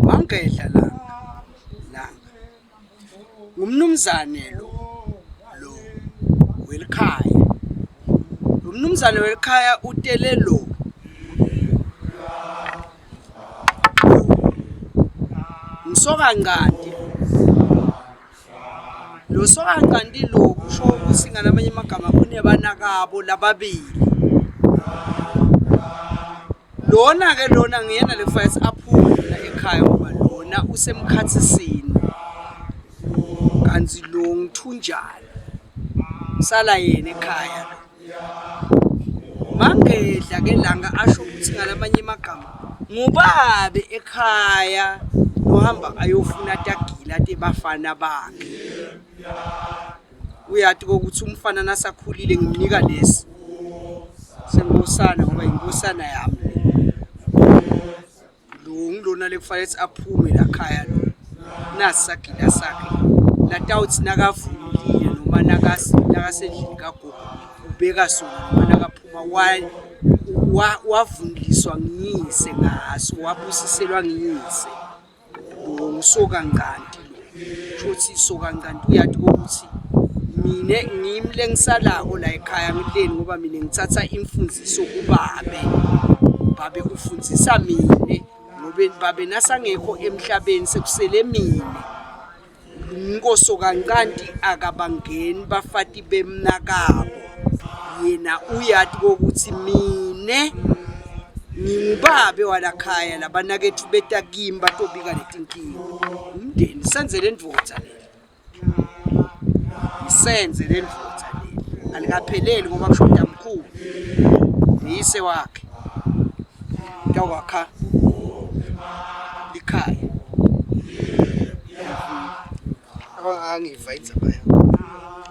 Mangedla langa langa ngumnumzane lo lo welikhaya lo mnumzane welikhaya utele lo Msokanqanti lo sokanqanti lo kusho ukuthi ngalamanye amagama unebanakabo lababili lona ke lona nguyena le kufanele aphume lona ekhaya ngoba lona usemkhathisini kanti lo ngithunjana sala yena ekhaya lo Mangedla ke langa asho ukuthi ngalamanye amagama ngubabe ekhaya lohamba ayofuna tagila tebafana bakhe. Uyati kokuthi umfana nasakhulile ngimnika lesi senkosana ngoba inkosana yami le. Lo ngilona lekufanele ukuthi aphume la khaya lo nasi sagila sakhe latawuthi nakavumile noma nakasendlini kagogo ubeka sona noma nakaphuma wavunuliswa ngiyise ngaso wabusiselwa ngiyise lo ngusokanganti lo kusho ukuthi sokanganti uyati ukuthi mina ngimi lengisalako la ekhaya ngileni ngoba mina ngithatha imfundiso kubabe babe ufundisa mina ngoba babe nasangekho emhlabeni sekusele mina Nkoso kancanti akabangeni bafati bemnakabo yena uyati kokuthi mine ngingubabe walakhaya labanakethu beta kimi batobika letinkinga umndeni senze le ndvodza leli isenze le ndvodza leli alikapheleli ngoba kushoda mkhulu yise wakhe tawakha likhaya angiva indzaba yakho.